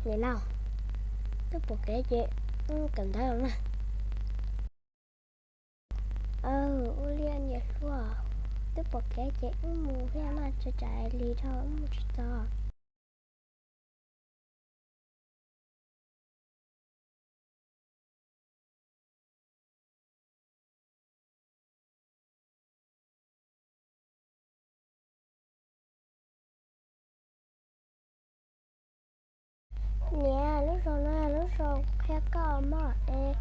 Niam laus, twb pom kev ces wb kawm ntawv los mas. Aw, ua li niam hluas, twb pom kev ces wb mus thiab mas, tsam tsam li dhau wb mus tsis txog. Niam, lub zos no lub zos qhia koj mog es,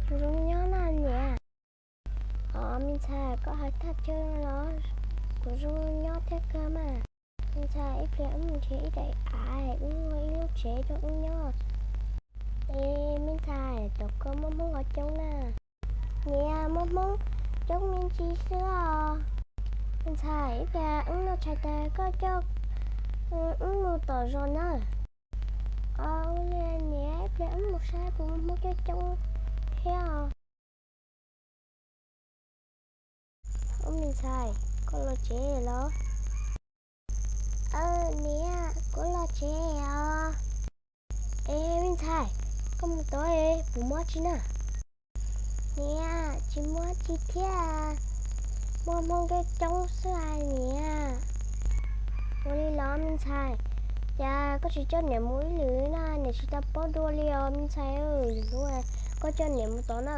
kuv zoo nyob na niam. Os me ntxhais, koj hais thaj chaw los, kuv zoo nyob thiab kawg mas. Me ntxhais, ib pliag wb mus nrhiav ib daim av, wb ua ib lub tsev rau wb nyob. Es me ntxhais, tom koj muaj Hmoob los coob na? Niam, muaj Hmoob coob me ntsis xwb os. Me ntxhais, ib pliag wb noj tshais tas koj coj wb mus tom zos nawb. Os, ua li niam, ib pliag wb mus saib puas muaj Hmoob coob coob thiab os. Ub, me ntxhais, koj los tsev los? Aw niam, kuv los tsev os. Es me ntxhais, koj mus tod puas muaj dab tsi na? Niam, tsis muaj dab tsi thiab, muaj Hmoob coob coob xwb as niam. Ua li los me ntxhais, cas koj tsis coj niam mus ib lwm na, niam tsis tau paub dua li os me ntxhais. Hnub koj coj niam mus tod na.